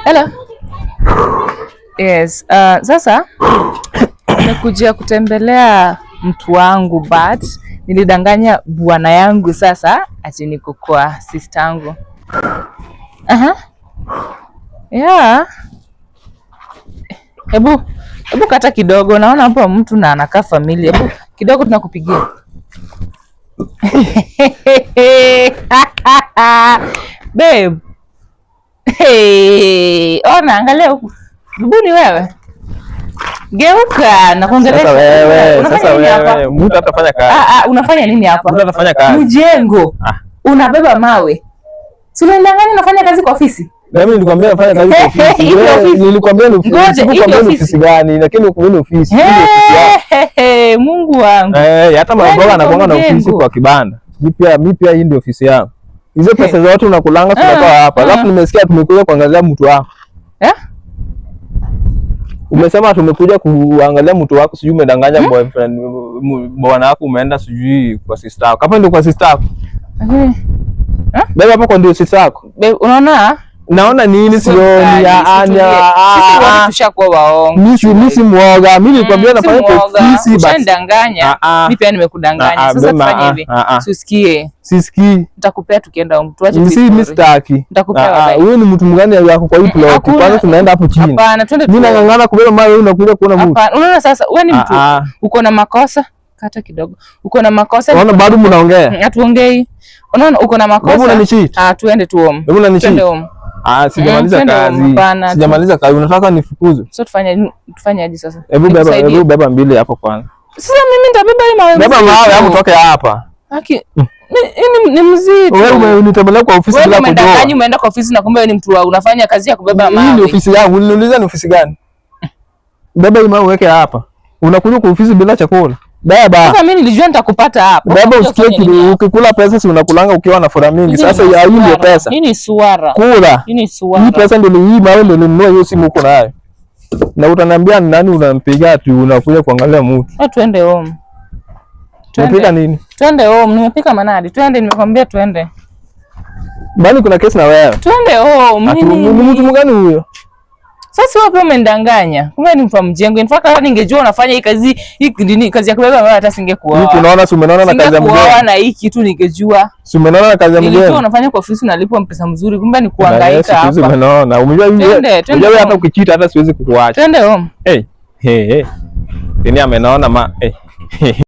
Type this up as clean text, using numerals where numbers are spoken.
Hello. Yes, sasa nimekuja kutembelea mtu wangu, but nilidanganya bwana yangu sasa ati niko kwa sister yangu. Aha. Yeah. Hebu kata kidogo, naona hapo mtu na anakaa familia. Hebu kidogo tunakupigia. Babe. Hey, ona angalia huku. Buni wewe. Geuka na kuongelesha. Sasa wewe, Unafanya sasa nini hapa? wewe, mtu atafanya kazi. Ah, ah, unafanya nini hapa? Mtu atafanya kazi. Mjengo. Ah. Unabeba mawe. Si unadanganya unafanya kazi kwa ofisi? Na mimi nilikwambia nafanya kazi kwa ofisi. Hii ndio Wewe, ofisi. nilikwambia ni ofisi. Ngoja, hii Sikukwambia ndio ni ofisi. ofisi gani, lakini ni ofisi. Hii ndio ofisi yako. Hey, Mungu wangu. Eh, hata Wewe maboga ni anakuanga na ofisi mjengo. kwa kibanda. Mimi pia hii ndio ofisi yangu. Hizo pesa za watu unakulanga tunatoa hapa. Alafu nimesikia tumekuja kuangalia mtu wako. Eh? Umesema tumekuja kuangalia mtu wako, sijui umedanganya boyfriend bwana wako, umeenda sijui kwa sister yako. Hapa ndio kwa sister yako. Lakini Bebe, hapa kwa ndio sister yako. Babe, unaona? Naona nini sioni ya anya. Sisi wote tushakuwa waongo. Mimi si muoga. Mimi nilikwambia nafanya kwa ofisi but Ushanidanganya. Ah, ah. Mimi pia nimekudanganya. Ah, ah, Sasa bema, tufanye ah, hivi. ah, ah. Usikie. Sisikii. Nitakupea tukienda home. Tuache tu Si mimi story. sitaki. Nitakupea Ah, ah, baadaye. Huyu ni mtu mgani yako kwa hii plot? Hakuna. Kwanza tunaenda hapo chini. Hapana, twende Mimi tu. nang'ang'ana kubeba mawe, wewe unakuja kuona mtu. Hapana, unaona sasa wewe ni mtu Ah, ah. uko na makosa. Kata kidogo. Uko na makosa. Unaona bado mnaongea? Hatuongei. Unaona uko na makosa. Wewe unanicheat. Ah, tuende tu home. Wewe unanicheat. Twende home. Ah, sijamaliza Twende home, kazi. hapana. Sijamaliza kazi. Unataka nifukuzwe? So tufanye aje sasa? Hebu beba, Nikusaidie. hebu beba mbili hapo kwanza. Sasa mimi nitabeba hii mawe Beba mzito. mawe hapo toke hapa. Haki. Ni mzito. Wewe umenitembelea kwa ofisi Wewe bila umedanganya, kujua. umeenda kwa ofisi na kumbe wewe ni mtu unafanya kazi ya kubeba Hii ni mawe. ofisi yangu. Uliniuliza ni ofisi gani? Beba hii mawe uweke hapa. Unakuja kwa ofisi bila chakula. Beba. Sasa mimi nilijua nitakupata hapa. Beba Unakuja usikie kufanya nini hapa? ukikula pesa si unakulanga ukiwa na furaha mingi. Hii Sasa ni hii ndio suara. pesa. Hii ni suara. Kula. Hii ni Hii suara. pesa ndio hii mawe ndio nilinunua hiyo simu uko nayo. Na utaniambia ni nani unampiga ati unakuja kuangalia mtu. Wewe twende home. Unapika Twende. nini? Twende home, nimepika manadi. Twende, nimekwambia twende. Bali kuna kesi na wewe. Twende home. Ati Nini? ni mtu mgani huyo? Sasa wewe pia umenidanganya. Kumbe ni mtu wa mjengo. In fact hata ningejua unafanya hii kazi, hii nini, kazi ya kubeba mawe hata singekuoa. Hii tunaona si umenaona na kazi ya Singekuoa mjengo. na hii kitu ningejua. Si umenaona na kazi ya Nilijua mjengo. unafanya kwa ofisi unalipwa pesa mzuri, kumbe ni Na kuhangaika siku hizi hapa. umenaona. Umejua hivi. Twende, twende Unajua wewe hata home. ukicheat hata siwezi kukuacha. Twende home. Hey, hey, hey. Nini amenaona ma hey.